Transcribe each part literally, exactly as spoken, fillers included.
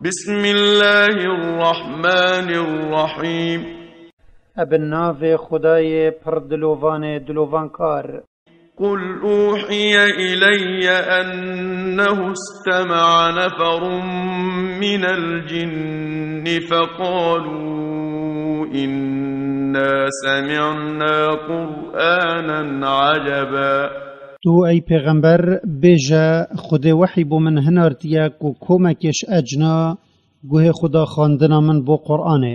بسم الله الرحمن الرحيم. Ebe navê Xwedayê pir dilovanê dilovankar. قل أوحي إلي أنه استمع نفر من الجن فقالوا إنا سمعنا قرآنا عجبا. Tu, ey pêxember, bêje, Xwedê wehî bo min hinartiye ku komekê ji ecna guhê xwe da xwendina min bo Qur'anê.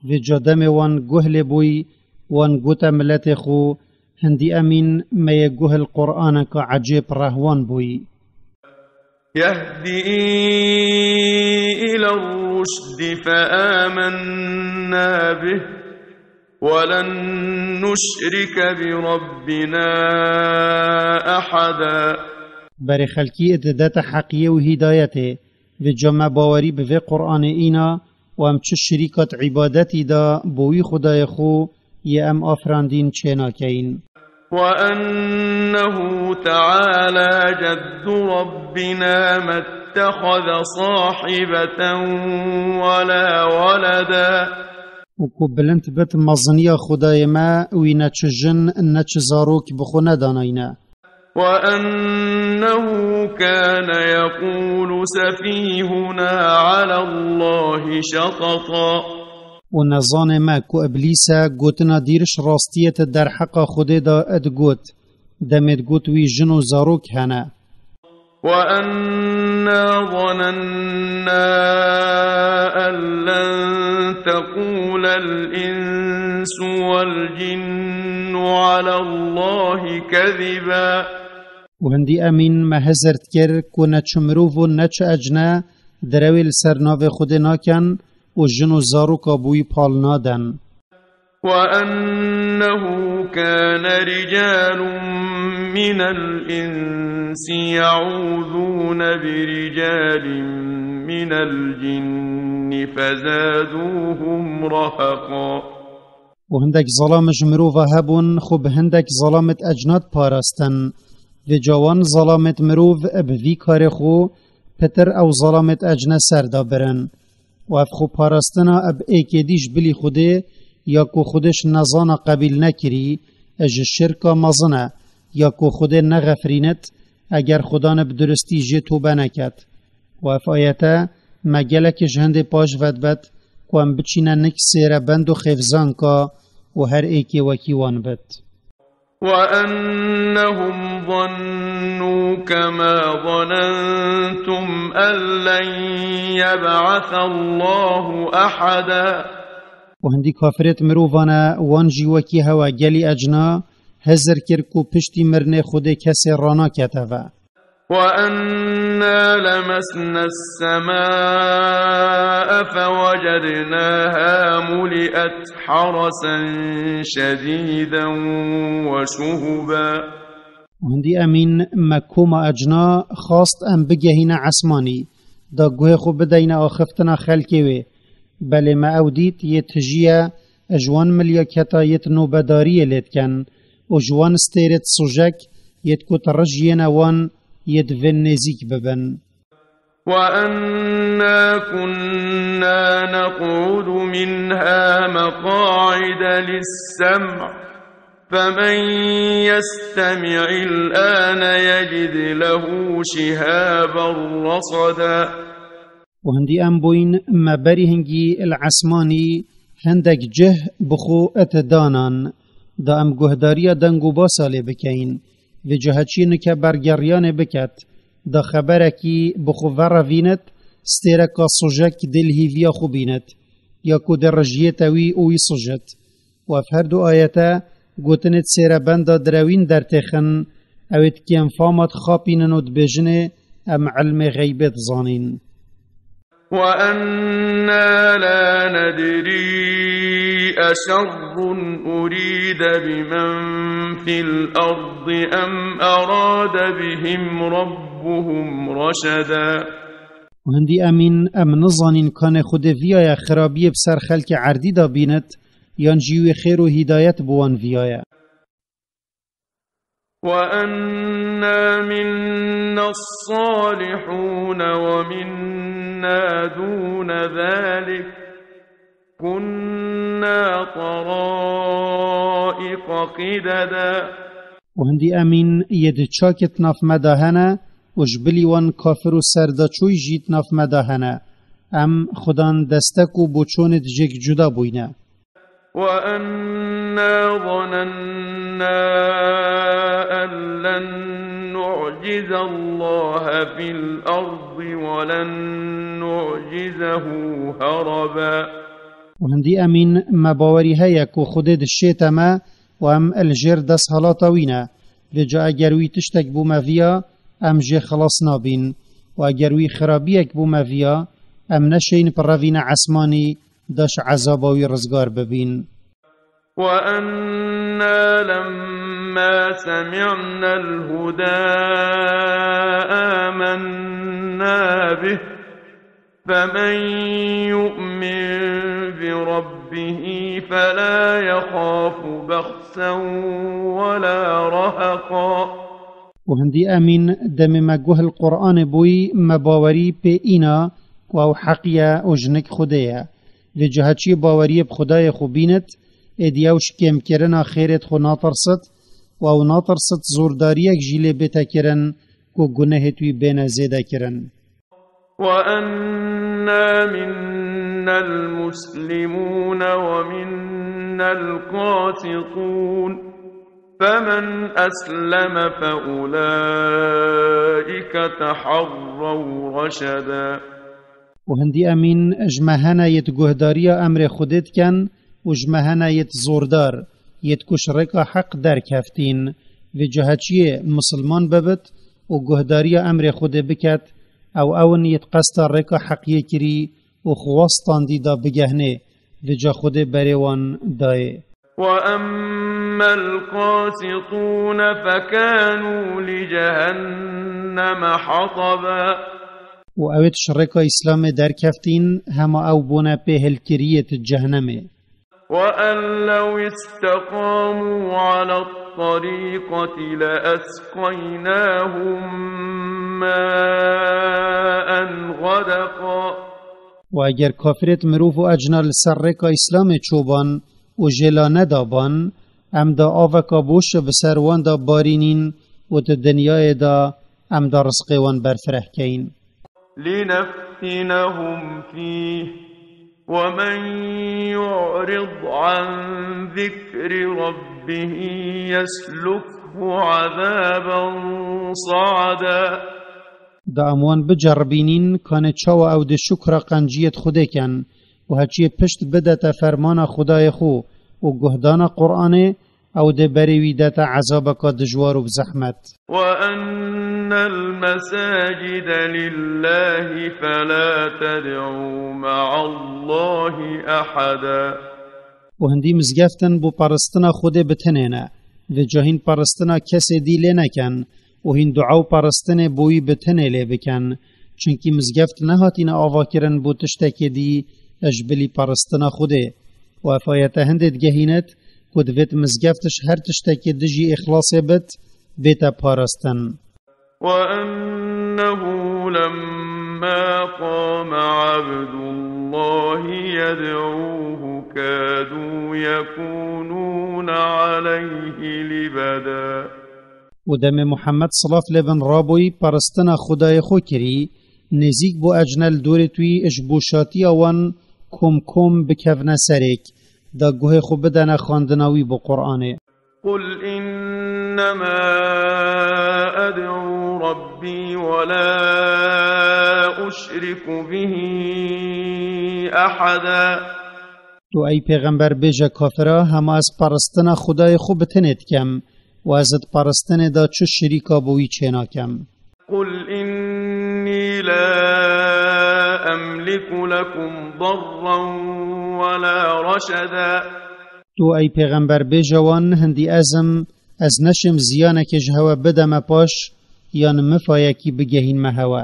Vêca demê wan guh lê bûyî, wan gote miletê xwe, hindî emîn me yê guh li Qur'aneke ecêb rehwan bûyî. يهدي إلى الرشد فآمنا به ولن نشرك بربنا أحدا. Berê xelkî didete heqiyê û hîdayetê, vêca me bawerî bi vê Qur'anê îna û em çi şirîka di îbadetî de bo wî Xwedayê xwe yê em afirandîn çênakeyin. وأنه تعالى جد ربنا ما اتخذ صاحبة ولا ولدا. Û ku bilind bit meziniya Xwedayê me, wî ne çi jin, ne çi zarok bi xwe nedanayne. وأنه كان يقول سفيهنا على الله شططا. Û nezanê me ku Iblîse gotina dîriş rastiyê te derheqa Xwedê de digot, demê digot wî jin û zarok hene. وأنا ظننا أن لن تقول الإنس والجن على الله كذبا. Û hindî emîn me hizir dikir ku ne çi mirov û ne çi ecne direwê li ser navê Xwedê nakin û jin û zaroka bo wî pal nadin. وأنه كان رجال من الإنس يعوذون برجال من الجن فزادوهم رهقا. Û hindek zelam ji mirova hebûn, xwe bi hindek zelamêt ecnat parastin. Vêca wan zelamêt mirov bi vî karê xwe pitir ew zelamêt ecne ser da birin. Û ev xwe parastina bi êkê dî ji bilî Xwedê, ya ku Xwedê ji nezana qebîl nekirî, ji şirka mezin e, ya ku Xwedê nexefirînit, eger Xwedane bi duristî jê tobe neket. Û ev ayete me gelekê ji hindê paş vedibet ku em biçîne nik sêrebend û xêfzanka û her êkê wekî wan bit. وأنهم ظنوا كما ظننتم أن لن يبعث الله أحدا. Û hindî kafirêt mirovane wan jî wekî hewa gelî ecna hizir kir ku piştî mirinê Xwedê kesê ranakete ve. وأنا لمسنا السماء فوجدناها ملئت حرسا شديدا وشهبا. Hindî emîn me koma ecna xast em bigehîne esmanî, da guhê xwe bideyne axiftina xelkê wê. Belê me ew dît yê tijî ye, ji wan milyaketa yê di nobedariyê lê dikin û ji wan stêrê di sojek yê di ku di rijiyêne wan yê di vin nêzîk bibin. وأنا كنا نقعد منها مقاعد للسمع فمن يستمع الآن يجد له شهابا رصدا. Û hindî em bûyn me berî hingî li esmanî hindek cih bi xwe ete danan, da em guhdariya deng û basa lê bikeyin. Vêca heçî nike bergeriyanê biket, da xeberekî bi xwe verevînit, stêreka sojek dê li hîviya xwe bînit, ya ku dê rijiyê te wî û wî sijit. Û ev her du ayete gotinê di sêrebenda direwîn dertêxin, ew ê di kêmfama dixapînin û dibêjinê, em ilmê xeybê dizanîn. وأنا لا ندري أشر أريد بمن في الأرض أم أراد بهم ربهم رشدا. Û hindî emîn em nizanîn kanê Xwedê viyaye xirabiyê bi ser xelkê erdî de bînit, yan jî wê xêr û hîdayet bi wan viyaye. وأنا منا الصالحون ومنا دون ذلك كنا طرائق قددا. û hindî emîn yê di çakê di nav me de hene û ji bilî wan kafir û serdaçûy jî di nav me de hene. Em xudan destek û boçonê di jêk cuda bûyne. وأنا ظننا أن لن نعجز الله في الأرض ولن نعجزه هربا. û hindî emîn me bawerî heye ku Xwedê dişête me û em li jêr desthilata wî ne. Vêca eger wî tiştek bû me viya, em jê xilas nabîn. Û eger wî xirabiyek bû me viya, em neşeyîn pirevîne esmanî da ji ezaba wî rizgar bibîn. وأنا لما سمعنا الهدى آمنا به فمن يؤمن بربه فلا يخاف بخسا ولا رهقا. û hindî emîn demê me guh li Qur'anê bûyî, me bawerî pê îna ku ew heq ye û jinik Xwedê ye. Vê cihê çiyê baweriyê bi Xwedayê xwe bînit, êdî ew ji kêmkirina xêrê xwe natirsit û ew natirsit zordariyek jî lê bête kirin ku gunehê wî bêne zêde kirin. وأنا منا المسلمون ومنا القاسطون فمن أسلم فأولئك تحروا رشدا. û hindî emîn ji me hene yêt guhdariya emrê Xwedê dikin û ji me hene yêt zordar, yêt ku ji rêka heq derkeftîn. Vê cihê çiyê misilman bibit û guhdariya emrê Xwedê biket, ew ew in yêt qesta rêka heqiyê kirî û xwe standî da bigehnê, vêca Xwedê berê wan dayê. وأما القاسطون فكانوا لجهنم حطبا. û ew ê ji rêka Îslamê derkeftîn, hema ew bûne pê hilkiriyê di cehennemê. وأن لو استقاموا على الطريقة لأسقيناهم ماء غدقا. û eger kafirêt mirov û ecna li ser rêka Îslamê çoban û jê la nedaban, em da aveka boş bi ser wan da barînîn û di dinyayê da em da rizqê wan berfireh keyin. لنفتنهم فيه ومن يعرض عن ذكر ربه يسلكه عذابا صعدا. Da em wan biceribînîn, kanê çawa ew dê şukra qenciyê Xwedê ken û heçiyê pişt bidete fermana Xwedayê xwe û guhdana Qur'anê, ew dê berê wî dete ezabeka dijwar û bi zehmet. وأن المساجد لله فلا تدعوا مع الله أحدا. û hindî mizgeftin bo paristina Xwedê bi tenê ne. Vê cihê paristina kesê dî lê neken û hîn dua û paristinê bo wî bi tenê lê bikin. Çunkî mizgeft nehatîne avakirin bo tiştekê dî ji bilî paristina Xwedê. Û ev ayete hindê digehînit ku divêt mizgeft ji her tiştekê dijî îxlasê bit, bête parastin. وأنه لما قام عبد الله يدعوه كادوا يكونون عليه لبدا. û demê Muhammed, silav lê bin, rabûyî paristina Xwedayê xwe kirî, nêzîk bû ecna li dorê wî ji boşatiya wan kom kom bikevne serêk, da guhê xwe bidene xwendina wî bo Qur'anê. قل إنما أدعو ربي ولا أشرك به أحدا. Tu ey pêxember bêje kafira, hema ez paristina Xwedayê xwe bi tenê dikem û ez di paristinê de çi şirîka bo wî çênakem. قل إني لا أملك لكم ضرا ولا رشدا. Tu ey pêxember bêje wan, hindî ez im, ez neşêm ziyanekê ji hewe bideme paş, yan mifayekî bigehînme hewe.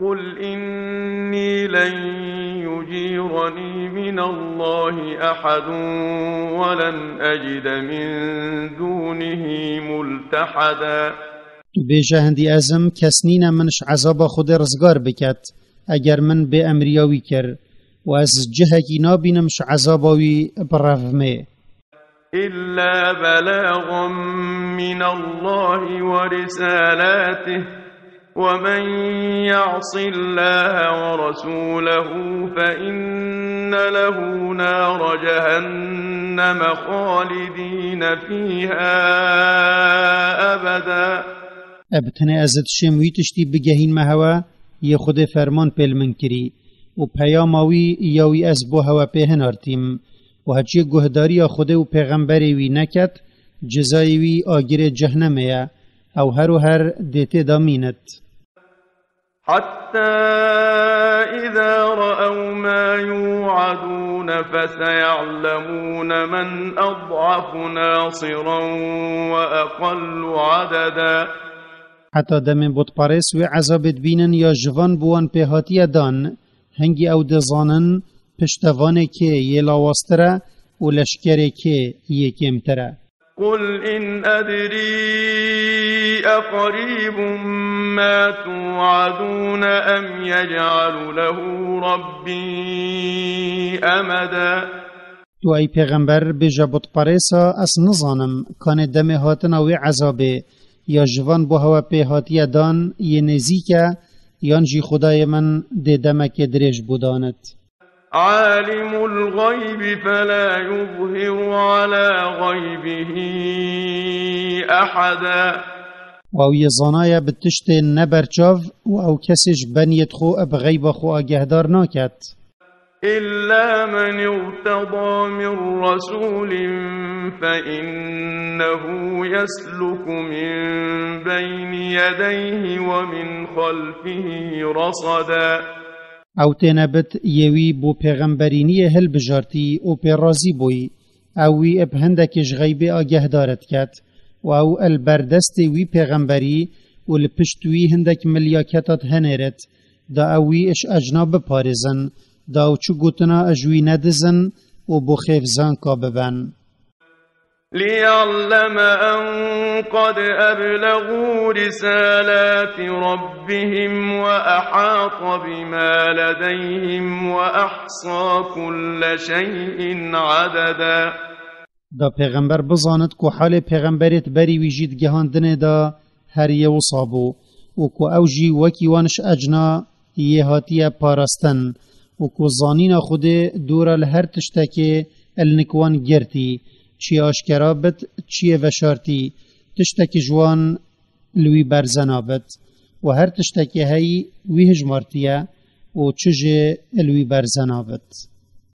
قل إني لن يجير ينصرني من الله أحد ولن أجد من دونه ملتحدا. Tu bêje hindî ez im, kes nîne min ji ezaba Xwedê rizgar biket, eger min bê emriya wî kir, û ez cihekî nabînim ji ezaba wî birevimê. إلا بلاغا من الله ورسالاته، ومن يعص الله ورسوله فإن له نار جهنم خالدين فيها أبدا. Eb tenê ez dişêm wî tiştî bigehînme hewe, yê Xwedê ferman pêl min kirî û peyama wî ya wî ez bo hewe pê hinartîm. Û heçiyê guhdariya Xwedê û pêxemberê wî neket, cezayê wî agirê cehnemê ye. Ew her û her dê tê de mînit. حتى إذا رأوا ما يوعدون فسيعلمون من أضعف ناصرا وأقل عددا. Heta demê butperês wê ezabê dibînin ya ji van bi wan pê hatiye dan, hingî ew dizanin piştevanê kê yê lawaztir e û leşkerê kê yê kêmtir e. قل إن أدري أقريب ما توعدون أم يجعل له ربي أمدا. Tu ey pêxember bêje butperêsa, ez nizanim, kanê demê hatina wê ezabê, ya ji van bo hewe pê hatiye dan, yê nêzîk e, yan jî Xwedayê min dê demekê dirêj bo danit. عالم الغيب فلا يظهر على غيبه أحدا. Û ew yê zana ye bi tiştên neberçav û ew kesê ji beniyêt xwe bi xeyba xwe agehdar naket. إلا من ارتضى من رسول فإنه يسلك من بين يديه ومن خلفه رصدا. Ew têne bit yê wî bo pêxemberîniyê hilbijartî û pê razî bûyî. Ew wî bi hindekê ji xeybê agehdar diket û ew li ber destê wî pêxemberî û li pişt wî hindek milyaketat henêrit, da ew wî ji ecna biparêzin, da ew çi gotina ji wî nedizin û bo xêv zanka bibin. ليعلم أن قد أبلغوا رسالات ربهم وأحاط بما لديهم وأحصى كل شيء عددا. Da pêxember bizanit ku halê pêxemberêt berî wî jî di gihandinê de her yê wisa bû û ku ew jî wekî wan ji ecna yê hatiye parastin û ku zanîna Xwedê dora li her tiştekê li nik wan girtî, çiyê aşkera bit, çiyê veşartî, tiştekî ji wan li wî berze nabit û her tiştekê heyî wî hijmartiye û çi jê li wî berze nabit.